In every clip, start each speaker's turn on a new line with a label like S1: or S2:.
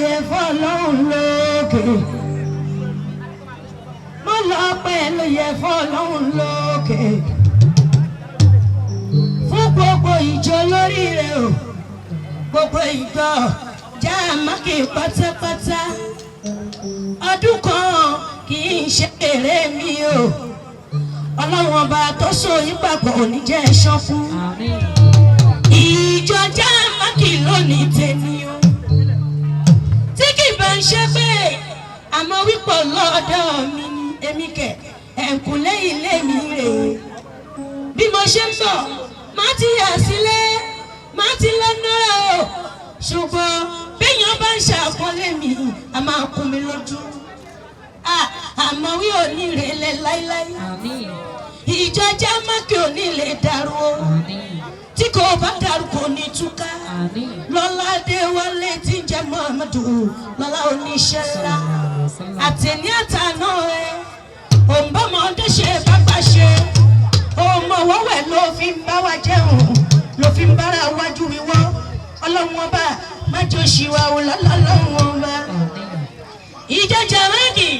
S1: yẹ fọ́lọ́run lókè. Mo lọ́pẹ́ ló yẹ fọ́lọ́run lókè. Fún gbogbo ìjọ lórí rẹ̀ o, gbogbo ìjọ Jámákì pátápátá. Ọdún kan kì í ṣe èrè mi o. Ọlọ́run ọba tó so yín papọ̀ ò ní jẹ́ ṣọ́kú.
S2: Àmín.
S1: Ìjọ Jámákì lónìí tèmi o, tí kì bá ń ṣe pé àmọ́ wípọ̀ lọ́dọ̀ mi ni èmi kẹ̀ ẹ̀ǹkùlé ilé mi rè é. Bí mo ṣe ń bọ̀, má ti yà sílé, má ti lọ náírà o, ṣùgbọ́n béèyàn bá ń ṣàpọ́nlé mi, a máa kún mi lójú. Ah, àmọ́ wí ò ní rèlẹ̀ láíláí.
S2: Àmín.
S1: Ìjọ Jámákì ò ní lè dàrú o.
S2: Àmín.
S1: Tí kò bá dàrú, kò ní túká.
S2: Àmín.
S1: Lọ́ládé wálé tí ń jẹ́ Muhammadu, lọ́lá oníṣẹ́ ńlá àtẹ̀ní àtàná ẹ̀ òǹbọ̀mọdé ṣe bágbà ṣe ọmọ wọ́wẹ̀ ló fi ń bá wa jẹun, ló fi ń bára wájú wíwọ́. Ọlọ́run ọba májò ṣìwà ò lọ́lọ́lọ́run ọba.
S2: Àmín.
S1: Ìjọ Jámákì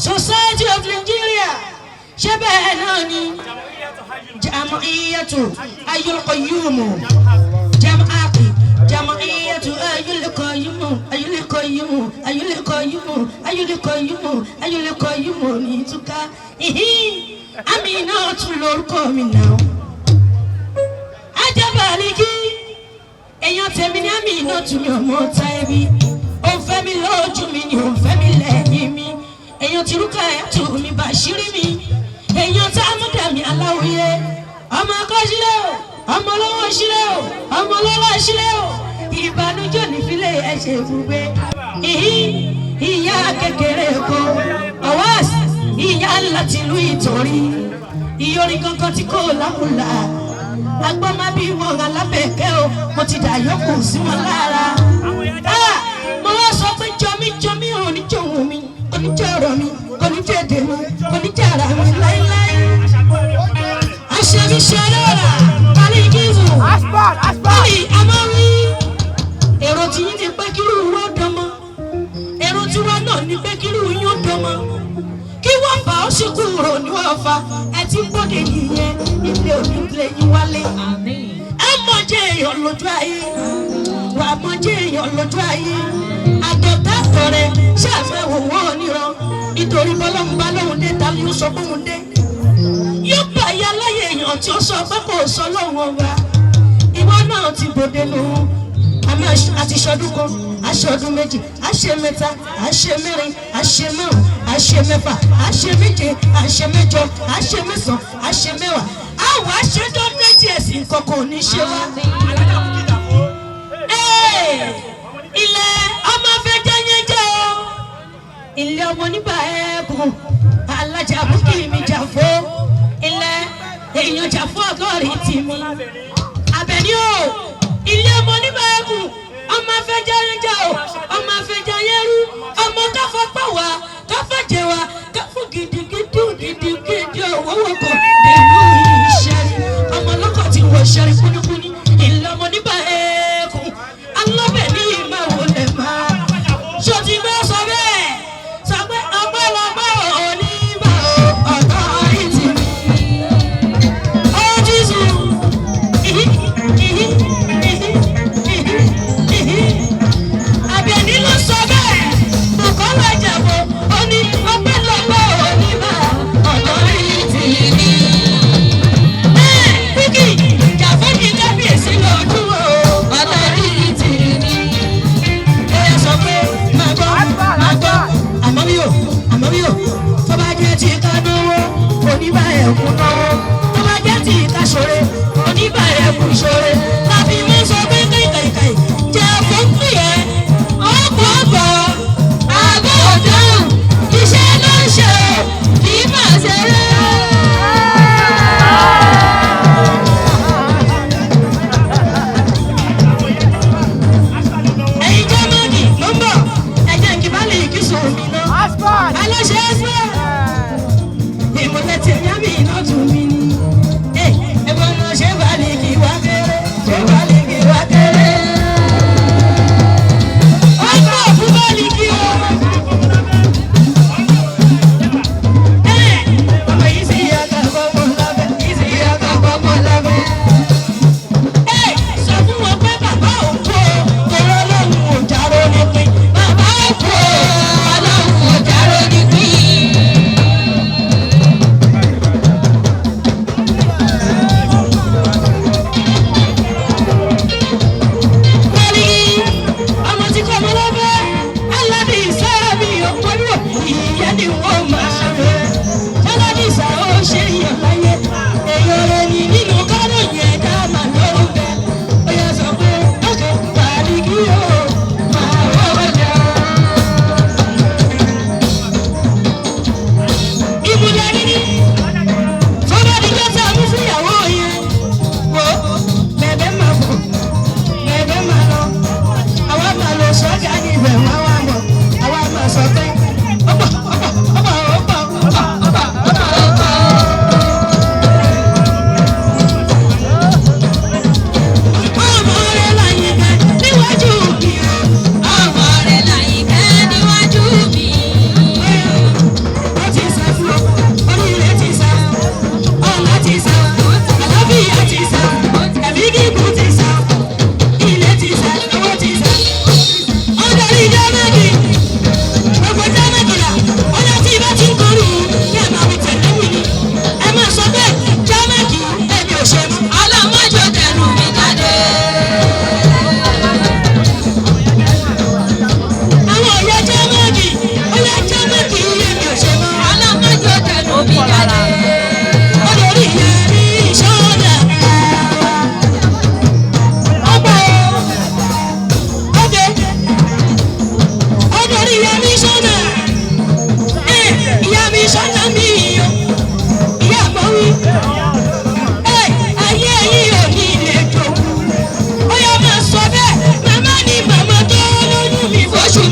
S1: Society of Nigeria, ṣé bẹ́ẹ̀ náà ni? Jama'iyatu Hayyul Qayyum, Jama'ati, Jama'iyatu Hayyul Qayyum, Hayyul Qayyum, Hayyul Qayyum, Hayyul Qayyum, Hayyul Qayyum ní túká. Ìhín àmì náà tún lórúkọ mi náà. Ajábàlíkì èèyàn tèmi ní àmì náà tún mi ọmọ ta ẹbí. Ó ń fẹ́ mi lójú mi ni, ó ń fẹ́ mi lẹ́yìn mi. Èèyàn ti rúkà ẹ̀ tù mí bàṣírí mi. Èèyàn tá a mú dàmí aláwòye. Ọmọ akọ́ sílẹ̀ o, ọmọ olówó sílẹ̀ o, ọmọ ọlọ́lá sílẹ̀ o. Ìbànújẹ́ nífilẹ̀ ẹ̀ ṣe ibùgbé. Ìhín ìyá kékeré kó ọwọ́s ìyá ńlá tìlú ìtòrí. Ìyọrin kankan tí kò láwùlà agbọ́n má bí wọn alábẹ̀kẹ́ o, mo ti dà yókù sí wọn lára. Ah, mo wá sọ pé jọmí jọmí, oníjòhun mi, oníjọ̀rọ̀ mi, oníjẹ̀dẹ̀ mi, oníjàrá mi láíláí. Àṣẹbí ṣẹlẹ́ra kálíkìzù báyìí a máa ń rí èrò tí yín ti pé kírú wọ́n dánmọ́, èrò tiwa náà ní pé kírú yín ó dánmọ́, kí wọ́n fà ó sì kúrò ní wọ́n fa ẹ ti ń bọ́dẹ̀ nìyẹn, ilé onílé yín wálé.
S2: Àmín.
S1: Ẹ mọ̀jẹ̀ èèyàn lójú ayé, wà á mọ̀jẹ̀ èèyàn lójú ayé. Àtọ̀tà tọrẹ ṣàfẹ́ wò wọ́n níran, nítorí bọ́lọ́hún bá lóhùn dé, ta ni ó sọ fóun dé? Yóò bá ya láyé èèyàn tí ó sọ pé kò sọ lóhùn ọba. Ìwọ náà ti bòde nù. Àmọ́ àti ṣọdún kan, aṣọdún méjì, àṣe mẹ́ta, àṣe mẹ́rin, àṣe márùn, àṣe mẹ́fà, àṣe méje, àṣe mẹ́jọ, àṣe mẹ́sàn, àṣe mẹ́wàá, àwọn àṣedọ́dẹ́jì ẹ̀sìn kankan ò ní ṣe wá. Ee, ilẹ̀ ọmọ fẹ́ jẹ́ yẹn jẹ́ o, ilé ọmọ nígbà ẹ̀ẹ́kùn alájà búkì mi jà fó, ilẹ̀ èèyàn jà fún ọgọ́rin tì mí Àbẹ̀ní o. Ilé ọmọ nígbà ẹ̀ẹ́kùn, ọmọ fẹ́ jẹ́ yẹn jẹ́ o, ọmọ fẹ́ jẹ́ yẹn rú, ọmọ káfọ́ pọ̀ wá, káfọ́ jẹ wá, káfọ́ gidigidi gidigidi owó wọkọ̀ nínú iṣẹ́ ọmọ ọlọ́kọ̀ tí wọ́n ṣẹ́rí kúníkúní. Ilé ọmọ nígbà ẹ̀ẹ́kùn alábẹ̀ ní ìmọ̀ wọlé máa ṣó ti gbé sọ bẹ́ẹ̀, sọ pé ọpẹ́lọpẹ́ onímọ̀ ọ̀tọ̀ ìtì mi. Ó Jésù, ìhí ìhí ìhí ìhí ìhí.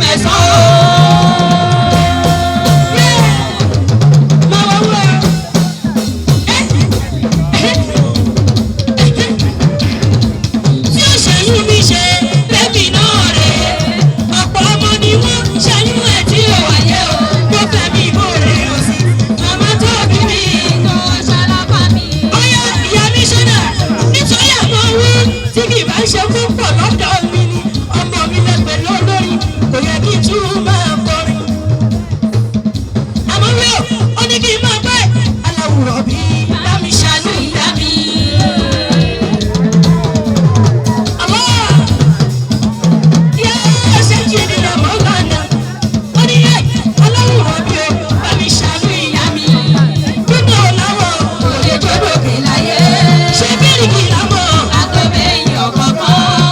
S1: gbẹ̀san o. Máa wọ wúrọ̀. Tí ó ṣẹ́yún mi ṣe lẹ́mìí náà rè é. Ọ̀pọ̀ ọmọ ni wọ́n ṣẹ́yún ẹ̀ tí ò wáyé o. Mo fẹ́ mi ìbò rẹ̀ ò sí. Màmá tó bí mi. Ọ̀yá ìyá mi ṣọ́nà nítorí àwọn owó tí kì bá ṣe púpọ̀ lọ́dọ̀ mi ni ọmọ mi lẹ́gbẹ̀ẹ́ lórí kò yẹ kí n tún máa kọrin. Àmọ́ wí o, ó ní kí n máa pẹ́ aláwùrọ̀ bí bá mi ṣàánú ìyá mi. Àmọ́ yẹ́ ṣe jí ni lọ́mọ lọ́nà. Ó ní yẹ́ aláwùrọ̀ bí o bá mi ṣàánú ìyá mi. Nínú ọ̀làwọ̀ kò lè gbọ́dọ̀ kè láyé. Ṣé bíríkì lámọ̀?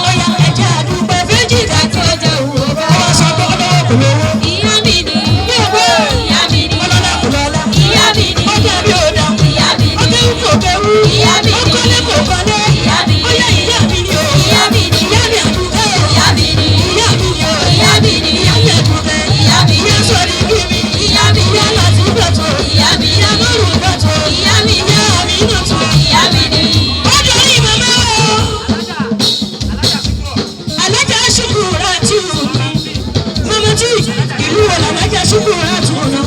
S1: Ọ̀yà ẹ̀jẹ̀ àdúgbò fẹ́jì dàtí ọjà òwò bá. Ọwọ́ sọ pé ọlọ́wọ́ kò lówó. Ní ọgbẹ́ ọlọ́lá kò lọ́lá. Ọjà bí ó dá. Ọkéwú kò kéwú. Ọkọ́lé kò kọ́lé. Ọyá ìyá mi ni o. Ìyá mi àdúgbò. Ìyá mi ni o. Ìyá mi àdúgbò. Ìyá sọ̀rí kí mi. Ìyá láti gbàtọ̀. Ìyá márùn gbàtọ̀. Ìyá mi náà tọ̀. Ọjọ́ ní màmá o. Alájà ṣùkúrà tù mí. Màmá tí ìlú wo làlájà ṣùkúrà tù náà?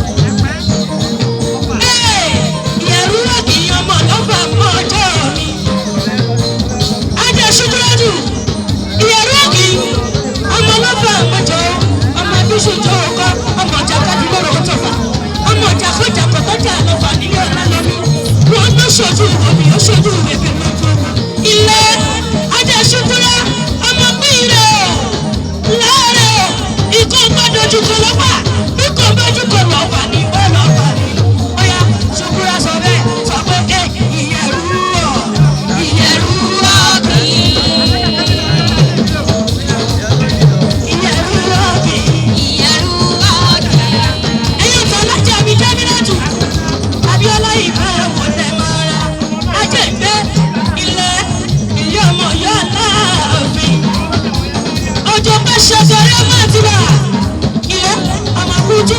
S1: Ìyẹ̀rú wà kì í ọmọ lọ́fà mọ́ ọjọ́ mi. Ajá ṣùkúrà tù. Ìyẹ̀rú wà kì í ọmọ lọ́fà mọ́jọ́. Ọmọ abíṣu tó kọ́ ọmọ ọjà kájú lọ́rọ̀ tọ̀fà. Ọmọ ọjà kọjà kọ̀tọ́jà lọ́fà nílé ọ̀la lọ́mí. Wọ́n ló ṣojú omi, ó ṣojú bèbè lójú. Ilé ajá ṣùkúrà ọmọ pín rẹ̀ o láàárẹ̀ o ikú bá dojú kọ lọ́fà bí kò bá dojú kọ lọ́fà ní ó lọ́fà ní. Ọ̀yá ṣùkúrà sọ bẹ́ẹ̀ sọ pé ẹ ìyẹ̀rú ọ̀ ìyẹ̀rú ọ̀kì. Ìyẹ̀rú ọ̀kì. Ẹ̀yin ọ̀tọ̀ alájà mi Jámílátù. Abíọ́lá ìfẹ́ wọlé mọ́ra. Ajé ìgbé ilẹ̀ ilé ọmọ yóò láàfin. Ọjọ́ bá ṣẹ̀ṣẹ̀ rẹ̀ máa ti bà. Ilé ọmọ kújú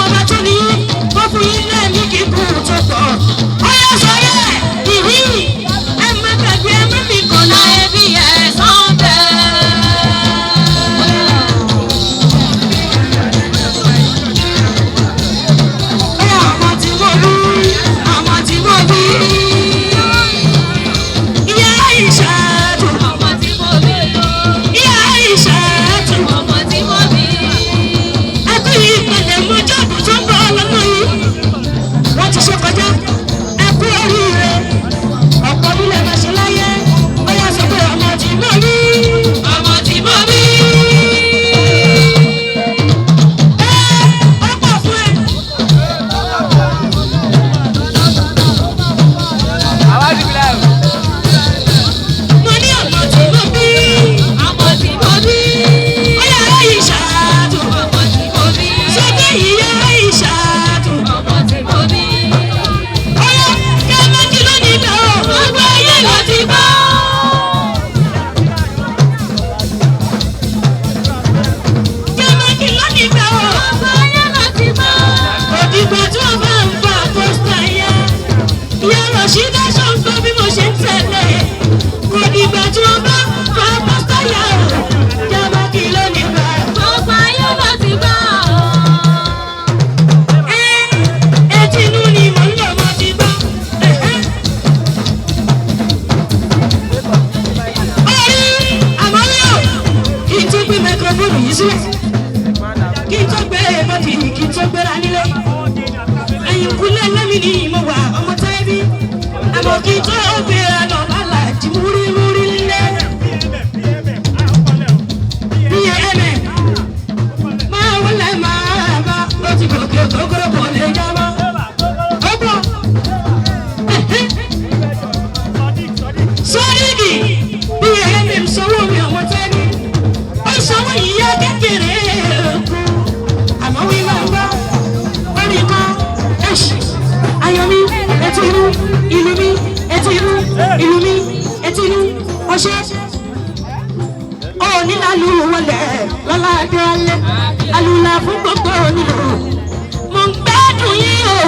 S1: Ọlọ́run ọba tó ní kó fún yín lẹ́ẹ̀mí kíkún tó pọ̀. Ó yẹ sọ yẹ ìwí ẹ má gbàgbé ẹ má mi kàn náà.
S2: Ẹbí ẹ̀san bẹ́ẹ̀.
S1: Ọmọ tí mo rí, ọmọ tí mo bí. Ìyá ìṣàtù,
S2: Ọmọ tí mo bí o,
S1: ìyá ìṣàtù.
S2: ọmọ tí mo bí.
S1: Ẹkú ìpẹ̀lẹ̀ mọ́jọ́bù tó ń bọ̀ lọ́nà yìí. Wọ́n ti ṣe kọjá. Ẹkú oríire. Ọ̀pọ̀ nílẹ̀ máa ṣe láyé. Ó yá sọ pé ọmọ tí mo rí.
S2: Ọmọ tí mo bí.
S1: Ẹ ó pọ̀ fún ẹ. Mo ní ọmọ tí mo bí.
S2: Ọmọ tí mo bí.
S1: Ó yá ìṣàtù.
S2: Ọmọ tí mo bí.
S1: Sọ pé ìyá ìṣàtù.
S2: Ọmọ tí mo bí.
S1: Ọ̀yá ká má kí ló ní ìgbà o, gbogbo ayé ló ti gbọ́. Ká má kí ló ní ìgbà o,
S2: Gbogbo ayé ló ti gbọ́.
S1: òdìgbà tí wọ́n bá ń fa pósítà yẹn. Ìyá Rọ̀ṣídá ṣó ń gbọ́ bí mo ṣe ń tẹ̀lé. Òdìgbà tí wọ́n bá ń fa pósítà yẹn o, ká má kí ló ní ìgbà.
S2: Gbogbo ayé ló ti gbọ́.
S1: Ẹ etí inú ni mò ń lò mo ti gbọ́. Orí àmọ́ yóò kí n tó gbé microphone yìí sílẹ̀ kí n tó gbé bọ́dì kí n tó gbéra nílé. Ẹ̀yìnkùlé lẹ́mí ni mo wà ọmọ tẹ́bí. Àmọ́ kí n tó gbéra lọ lálàjì múrímúrí lé. Bí ẹ̀mẹ̀ máa wọlé máa bá ó ti gòkè ògógóró kò lè jábọ́. Ó bọ̀. Sọ́ríìgì bí ẹ̀mí ń sanwó mi ọmọ tẹ́ni. Ó sanwó ìyá kékeré kú. Àmọ́ wí máa gbọ́. Ó ní kọ́ ẹ̀ṣì. Ayọ̀ mi, etí inú, ìlú mi, etí inú, ìlú mi, etí inú, ọṣẹ́. Onílàlú wọlé lọ́lá délé. Alùlà fún gbogbo onílù. Mo ń gbádùn yín o,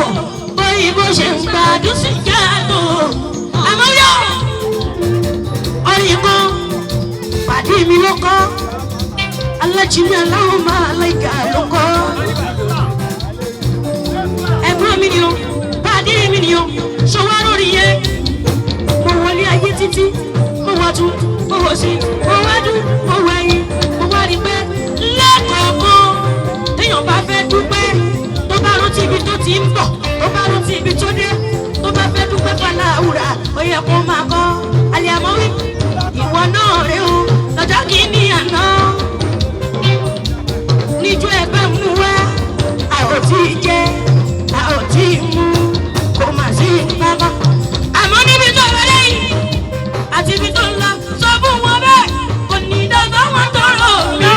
S1: bóyá bó ṣe ń gbádùn sí jáàdùn. Àmọ́ yóò orin kan pàdé mi ló kọ́ alájìmí aláwọ̀ máa láìka ló kọ́ ẹ̀gbọ́n mi ni o pàdé mi ni o ṣọwọ́ lórí yẹn mo wọlé ayé títí mo wọ̀ tún mo wọ̀ sí mo wájú mo wọ ẹ̀yìn mo wá rí pé lẹ́ẹ̀kọ̀ọ̀kan téèyàn bá fẹ́ dúpẹ́ tó bá rántí ibi tó ti ń bọ̀ tó bá rántí ibi tó dé tó bá fẹ́ dúpẹ́ fàlàwùrà ó yẹ kó máa kọ́ àlìyàmọ́ wí ìwọ náà rè o lọ́jọ́ kìíní àná níjọ́ ẹgbẹ́ mú wá a ò tí ì jẹ a ò tí ì mú kò mà sí bàbá àmọ́ níbi tó wọlé yìí àti ibi tó ń lọ sọ fún wọn bẹ́ẹ̀ kò ní dọ́gba wọn tọrọ mi.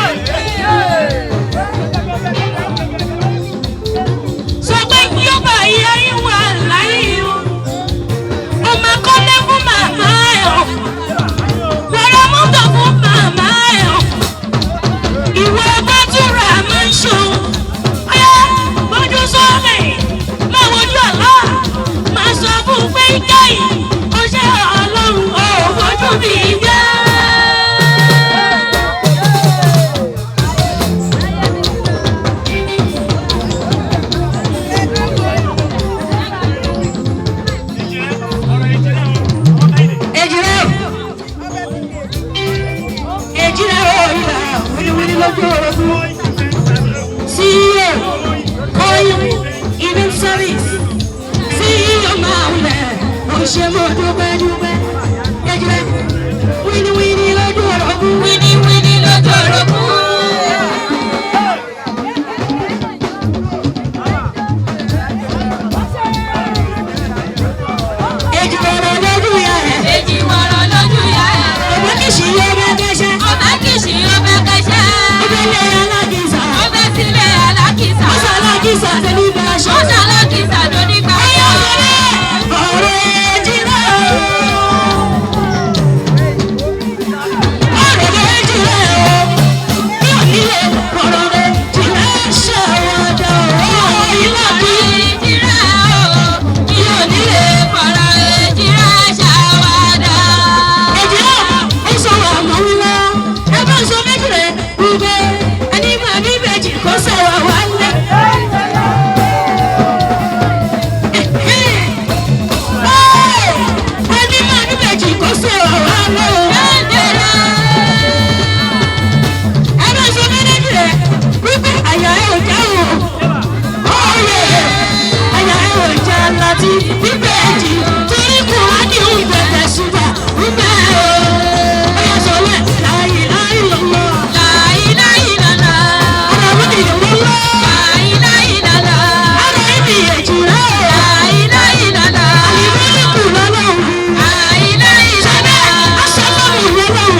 S1: Sọ pé yóò bá ìyá yín wà láyé o ó máa kọ́lé fún màmá ẹ̀ o wọ́n mọ́tò fún màmá ẹ̀ o ìwọ gbàdúrà máa ń ṣó ọyá bójú sómi máa wojú àlá máa sọ fún pé káyì ó ṣe ọlọ́run ò fojú mi jẹ́. Èjìrẹ́ o èjìrẹ́ o ìlà wíníwíní lójú orogún. CEO oil event service CEO máa wulẹ̀ ó ṣe mọ́ dúpẹ́ dúpẹ́. Èjìrẹ́ wíníwíní lójú orogún.
S2: Wíníwíní lójú orogún.
S1: Èjìrẹ́ lójú ìyá rẹ̀.
S2: Èjì wọ̀rọ̀ lójú ìyá ẹ̀.
S1: Ọ̀bẹ kìsì yọ ọbẹ̀ kẹsẹ̀.
S2: Ọbẹ̀ kìsì ọbẹ̀ kẹsẹ̀.
S1: Ọbẹ̀ lé alágìsà.
S2: Ọbẹ̀ sílẹ̀ alákìsà.
S1: Ọ̀sán alágìsà tó ní bá aṣọ.
S2: Ó ṣalákìsà ló ní gbà.
S1: Ọ̀rẹ́ èjìrẹ́ o. Ọ̀rẹ́ èjìrẹ́ o. Mi ò nílé ọ̀rọ̀ rẹ̀ jìrẹ́ ṣàwádà o. Ìbejì torí Kùránì ń bẹ̀rẹ̀ ṣùgbọ́n ń bẹ̀ o. Ó yẹ sọ wẹ̀ láyé láyé lọ́wọ́. Ara mi ni ìwọ lọ. Ara ibi èjì rẹ̀. Àlìmọ́lẹ́kù lọ́lọ́run. Ṣẹ́bẹ̀ aṣọ́lọ́run lọ́lọ́run.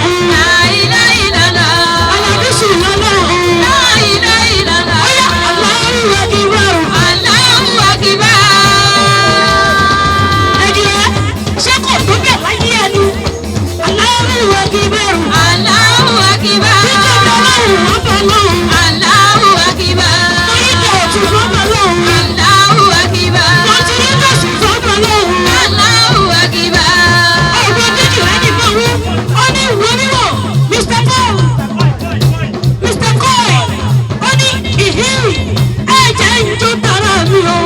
S1: Alábísù lọ́lọ́run. Ó yá Allahu Akbar. Ẹ̀jẹ̀ rẹ̀ ṣé kò tó bẹ̀ láyé ẹni? Allahu Akbar. Títóbi Ọlọ́run ọba lọ́run. Torí kò tún fọ́bà lọ́run. Wọ́n ti rí bẹ̀sùn fọ́bà lọ́run. Ọ̀gbọ́n kejì rẹ̀ ní bọ̀wọ́. Ó ní ìwé mímọ́. Mr. Paul. Mr. Cole. Ó ní ìhín. Ẹ̀jẹ̀ ń jó tara mi o.